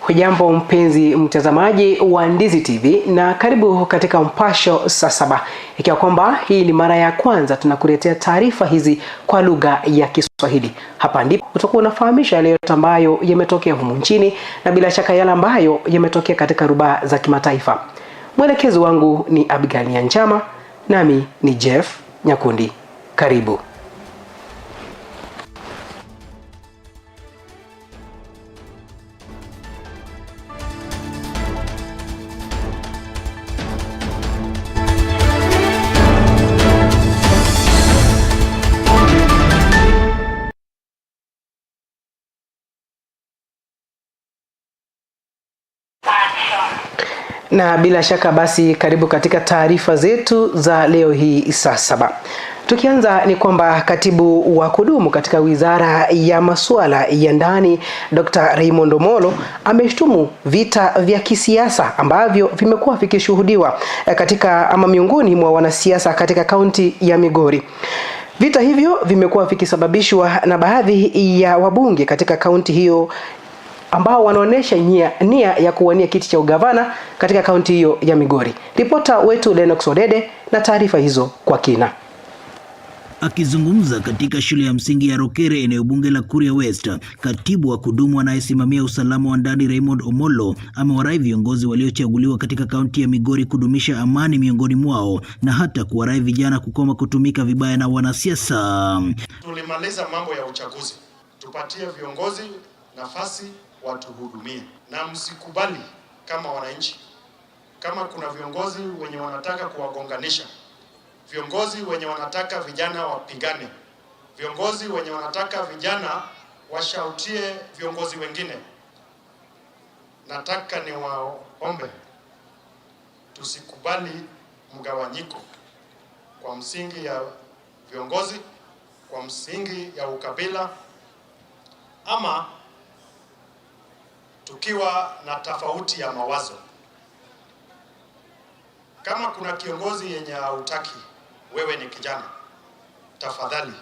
Hujambo mpenzi mtazamaji wa Ndizi TV na karibu katika Mpasho saa saba. Ikiwa kwamba hii ni mara ya kwanza tunakuletea taarifa hizi kwa lugha ya Kiswahili. Hapa ndipo utakuwa unafahamisha yale yote ambayo yametokea humu nchini na bila shaka yale ambayo yametokea katika rubaa za kimataifa. Mwelekezi wangu ni Abigail Nyanchama, nami ni Jeff Nyakundi. Karibu. Na bila shaka basi karibu katika taarifa zetu za leo hii saa saba. Tukianza ni kwamba katibu wa kudumu katika wizara ya masuala ya ndani Dr. Raymond Omolo ameshtumu vita vya kisiasa ambavyo vimekuwa vikishuhudiwa katika ama miongoni mwa wanasiasa katika kaunti ya Migori. Vita hivyo vimekuwa vikisababishwa na baadhi ya wabunge katika kaunti hiyo ambao wanaonesha nia ya kuwania kiti cha ugavana katika kaunti hiyo ya Migori. Ripota wetu Lennox Odede na taarifa hizo kwa kina. Akizungumza katika shule ya msingi ya Rokere, eneo bunge la Kuria West, katibu wa kudumu anayesimamia usalama wa ndani Raymond Omolo amewarai viongozi waliochaguliwa katika kaunti ya Migori kudumisha amani miongoni mwao na hata kuwarai vijana kukoma kutumika vibaya na wanasiasa. Tulimaliza mambo ya uchaguzi, tupatie viongozi nafasi watuhudumie, na msikubali kama wananchi, kama kuna viongozi wenye wanataka kuwagonganisha, viongozi wenye wanataka vijana wapigane, viongozi wenye wanataka vijana washautie viongozi wengine, nataka niwaombe tusikubali mgawanyiko kwa msingi ya viongozi, kwa msingi ya ukabila ama tukiwa na tofauti ya mawazo. Kama kuna kiongozi yenye hautaki, wewe ni kijana, tafadhali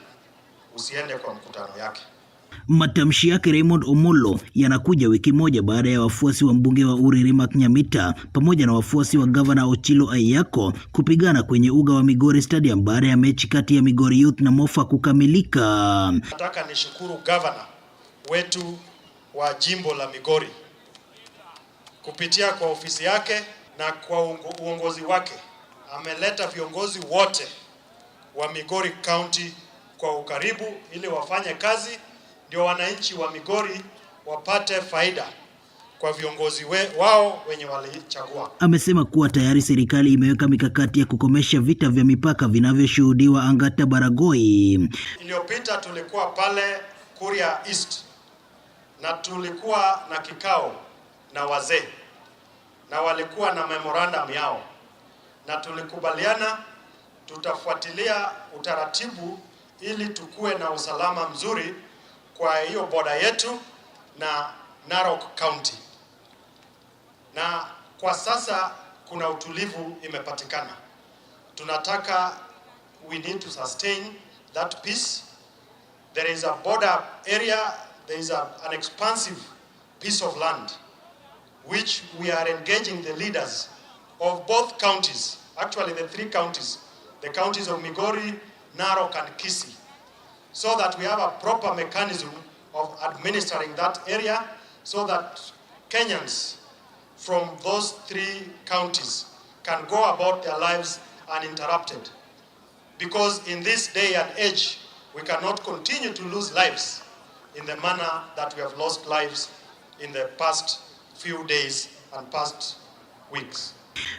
usiende kwa mkutano yake. Matamshi yake Raymond Omolo yanakuja wiki moja baada ya wafuasi wa mbunge wa Uriri Mark Nyamita pamoja na wafuasi wa gavana Ochilo Ayako kupigana kwenye uga wa Migori Stadium baada ya mechi kati ya Migori Youth na Mofa kukamilika. Nataka nishukuru gavana wetu wa jimbo la Migori kupitia kwa ofisi yake na kwa uongozi wake ameleta viongozi wote wa Migori County kwa ukaribu ili wafanye kazi, ndio wananchi wa Migori wapate faida kwa viongozi wao wenye walichagua. Amesema kuwa tayari serikali imeweka mikakati ya kukomesha vita vya mipaka vinavyoshuhudiwa Angata Baragoi. Iliyopita tulikuwa pale Kuria East na tulikuwa na kikao na wazee na walikuwa na memorandum yao, na tulikubaliana tutafuatilia utaratibu ili tukue na usalama mzuri kwa hiyo boda yetu na Narok County. Na kwa sasa kuna utulivu imepatikana. Tunataka, we need to sustain that peace. There is a border area, there is an expansive piece of land which we are engaging the leaders of both counties, actually the three counties, the counties of Migori, Narok and Kisii, so that we have a proper mechanism of administering that area so that Kenyans from those three counties can go about their lives uninterrupted. Because in this day and age, we cannot continue to lose lives in the manner that we have lost lives in the past few days and past weeks.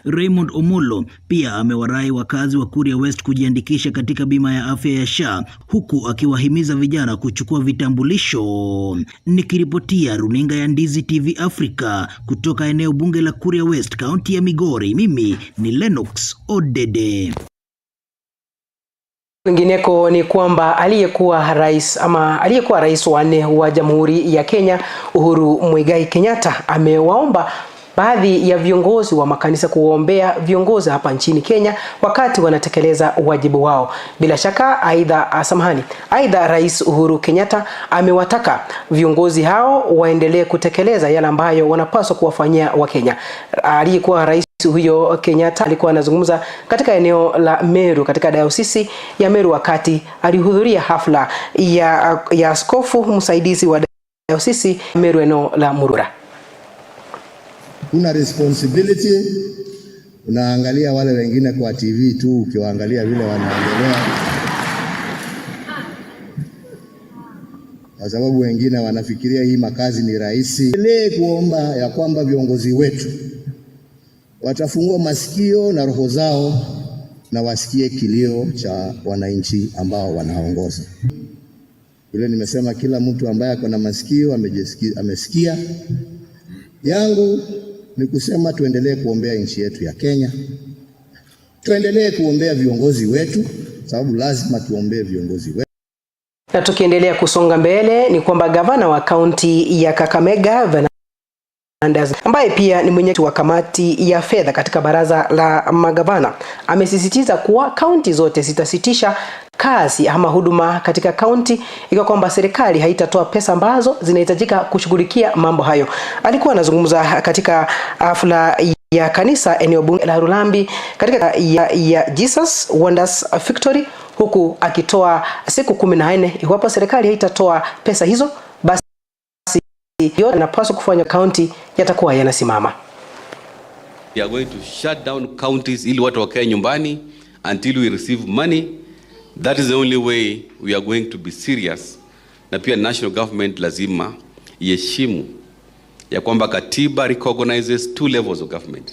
Raymond Omolo pia amewarai wakazi wa Kuria West kujiandikisha katika bima ya afya ya SHA huku akiwahimiza vijana kuchukua vitambulisho. Nikiripotia runinga ya Ndizi TV Africa kutoka eneo bunge la Kuria West, kaunti ya Migori, mimi ni Lennox Odede. Kwingineko ni kwamba aliyekuwa rais ama aliyekuwa rais wa nne wa Jamhuri ya Kenya Uhuru Muigai Kenyatta amewaomba baadhi ya viongozi wa makanisa kuombea viongozi hapa nchini Kenya wakati wanatekeleza wajibu wao. Bila shaka, aidha Rais Uhuru Kenyatta amewataka viongozi hao waendelee kutekeleza yale ambayo wanapaswa kuwafanyia Wakenya. Aliyekuwa rais huyo Kenyatta alikuwa anazungumza katika eneo la Meru katika dayosisi ya Meru wakati alihudhuria hafla ya askofu msaidizi wa dayosisi Meru eneo la Murura. Kuna responsibility, unaangalia wale wengine kwa TV tu, ukiwaangalia vile wanaendelea, kwa sababu wengine wanafikiria hii makazi ni rahisi. Endelee kuomba ya kwamba viongozi wetu watafungua masikio na roho zao na wasikie kilio cha wananchi ambao wanaongoza. Vile nimesema, kila mtu ambaye ako na masikio amesikia. Yangu ni kusema tuendelee kuombea nchi yetu ya Kenya, tuendelee kuombea viongozi wetu, sababu lazima tuombee viongozi wetu. Na tukiendelea kusonga mbele ni kwamba gavana wa kaunti ya Kakamega Venandas, ambaye pia ni mwenyekiti wa kamati ya fedha katika baraza la magavana, amesisitiza kuwa kaunti zote zitasitisha kazi ama huduma katika kaunti ikiwa kwamba serikali haitatoa pesa ambazo zinahitajika kushughulikia mambo hayo. Alikuwa anazungumza katika hafla ya kanisa eneo bunge la Rulambi katika ya Jesus Wonders Victory, huku akitoa siku 14 iwapo serikali haitatoa pesa hizo, basi yote yanapaswa kufanya kaunti yatakuwa yanasimama. We are going to shut down counties ili watu wakae nyumbani until we receive money. That is the only way we are going to be serious. Na pia national government lazima iheshimu ya kwamba katiba recognizes two levels of government.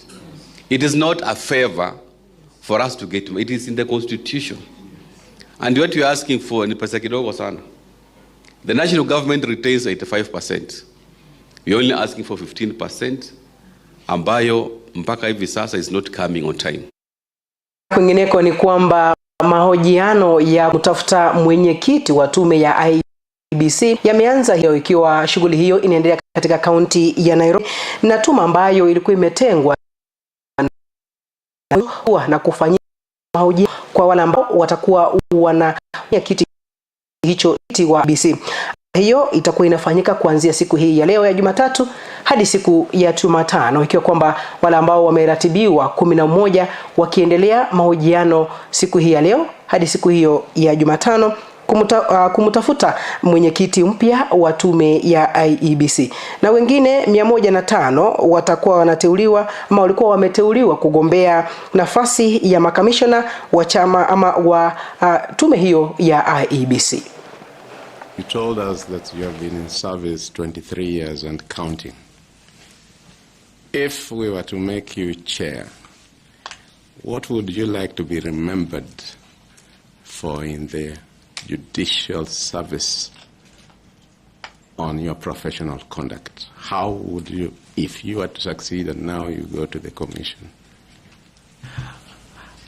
It is not a favor for us to get, it is in the constitution. And what we are asking for ni pesa kidogo sana. The national government retains 85%. We are only asking for 15% ambayo mpaka hivi sasa is not coming on time. Kwingineko ni kwamba mahojiano ya kutafuta mwenyekiti wa tume ya IEBC yameanza hiyo, ikiwa shughuli hiyo inaendelea katika kaunti ya Nairobi, na tume ambayo ilikuwa imetengwa na kufanyia mahojiano kwa wale ambao watakuwa wana kiti hicho wa IEBC. Hiyo itakuwa inafanyika kuanzia siku hii ya leo ya Jumatatu hadi siku ya Jumatano, ikiwa kwamba wale ambao wameratibiwa 11 wakiendelea mahojiano siku hii ya leo hadi siku hiyo ya Jumatano kumtafuta mwenyekiti mpya wa tume ya IEBC. Na wengine 105 watakuwa wanateuliwa ama walikuwa wameteuliwa kugombea nafasi ya makamishona wa chama ama wa tume hiyo ya IEBC. You told us that you have been in service 23 years and counting. If we were to make you chair, what would you like to be remembered for in the judicial service on your professional conduct? How would you, if you were to succeed and now you go to the commission?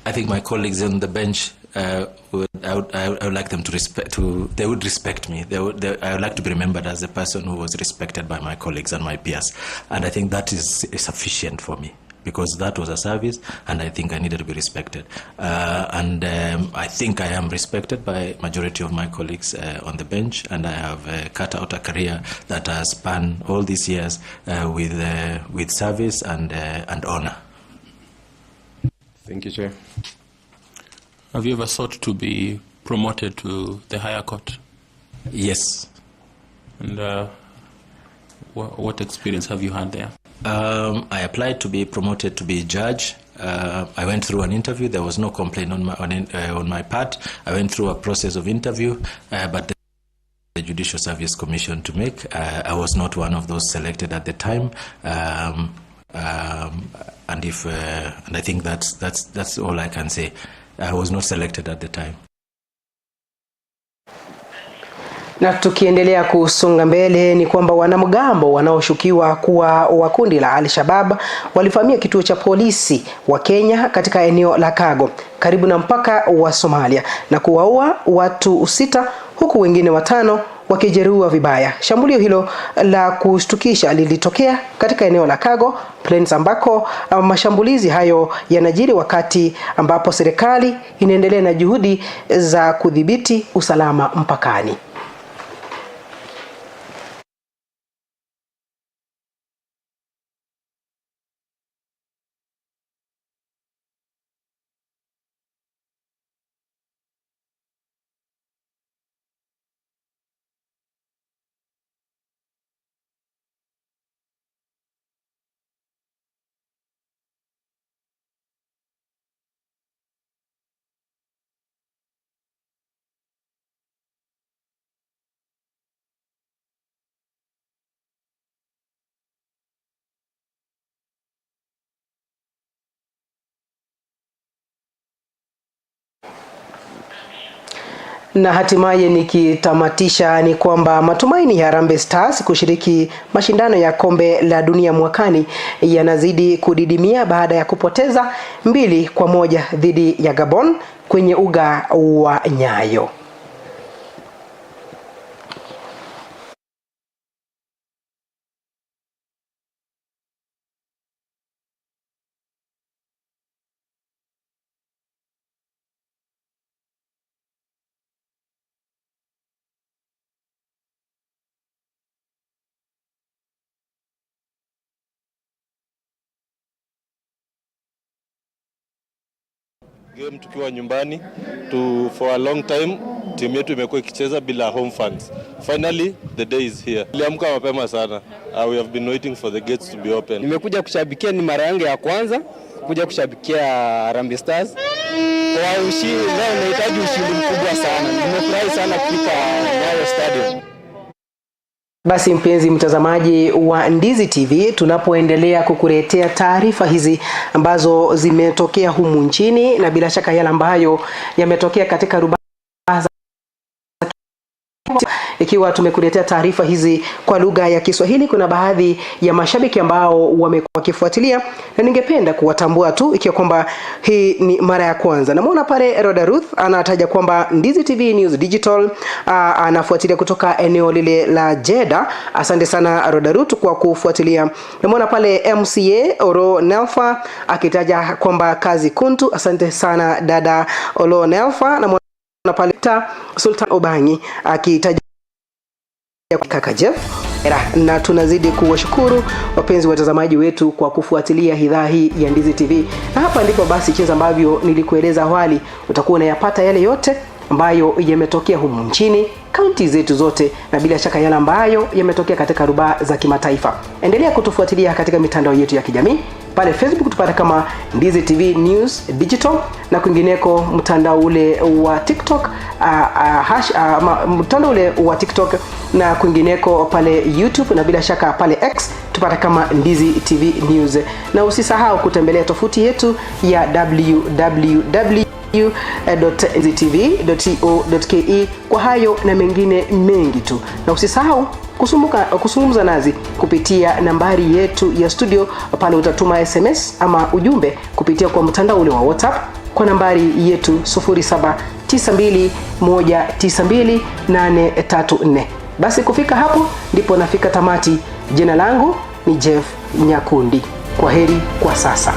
I think my colleagues on the bench, I would like them to respect. They would respect me. I would like to be remembered as a person who was respected by my colleagues and my peers, and I think that is sufficient for me, because that was a service, and I think I needed to be respected. And I think I am respected by majority of my colleagues on the bench, and I have cut out a career that has spanned all these years with service and honor. Thank you, Chair. Have you ever sought to be promoted to the higher court? Yes. And what experience have you had there? I applied to be promoted to be judge. I went through an interview. There was no complaint on my part. I went through a process of interview, but the Judicial Service Commission to make. I was not one of those selected at the time. And I think that's all I can say. I was not selected at the time. Na tukiendelea kusonga mbele ni kwamba wanamgambo wanaoshukiwa kuwa wa kundi la Al-Shabaab walivamia kituo cha polisi wa Kenya katika eneo la Kago karibu na mpaka wa Somalia na kuwaua watu 6 huku wengine 5 wakijeruhiwa vibaya. Shambulio hilo la kushtukisha lilitokea katika eneo la Kago Plains ambako mashambulizi hayo yanajiri wakati ambapo serikali inaendelea na juhudi za kudhibiti usalama mpakani. Na hatimaye nikitamatisha ni kwamba matumaini ya Harambee Stars kushiriki mashindano ya kombe la dunia mwakani yanazidi kudidimia baada ya kupoteza 2-1 dhidi ya Gabon kwenye uga wa Nyayo. Game tukiwa nyumbani for a long time timu yetu imekuwa ikicheza bila home fans. Finally the day is here. Niliamka mapema sana. We have been waiting for the gates to be open. Nimekuja kushabikia, ni mara yangu ya kwanza kuja kushabikia Harambee Stars. Kwa ushindi leo nahitaji ushindi mkubwa sana. Nimefurahi sana kufika Nyayo Stadium. Basi mpenzi mtazamaji wa Ndizi TV, tunapoendelea kukuletea taarifa hizi ambazo zimetokea humu nchini na bila shaka yale ambayo yametokea katika rubaa za, ikiwa tumekuletea taarifa hizi kwa lugha ya Kiswahili, kuna baadhi ya mashabiki ambao wamekuwa wakifuatilia na ningependa kuwatambua tu ikiwa kwamba hii ni mara ya kwanza. Namuona pale Roda Ruth anataja kwamba Ndizi TV News Digital anafuatilia kutoka eneo lile la Jeddah. Asante sana Roda Ruth kwa kufuatilia. Namuona pale MCA Oro Nelfa akitaja kwamba kazi kuntu. Asante sana dada Oro Nelfa. Namuona pale Sultan Obangi akitaja kaka Jeff. Na tunazidi kuwashukuru wapenzi watazamaji wetu kwa kufuatilia idhaa hii ya Ndizi TV. Na hapa ndipo basi jinsi ambavyo nilikueleza awali, utakuwa unayapata yale yote ambayo yametokea humu nchini, kaunti zetu zote, na bila shaka yale ambayo yametokea katika rubaa za kimataifa. Endelea kutufuatilia katika mitandao yetu ya kijamii. Pale Facebook tupata kama Ndizi TV News Digital, na kwingineko mtandao ule wa TikTok, mtandao ule wa TikTok na kwingineko pale YouTube, na bila shaka pale X tupata kama Ndizi TV News. Na usisahau kutembelea tovuti yetu ya www.ndizitv.co.ke kwa hayo na mengine mengi tu. Na usisahau kuzungumza nazi kupitia nambari yetu ya studio. Pale utatuma SMS ama ujumbe kupitia kwa mtandao ule wa WhatsApp kwa nambari yetu 0792192834. Basi kufika hapo ndipo nafika tamati. Jina langu ni Jeff Nyakundi. Kwaheri kwa sasa.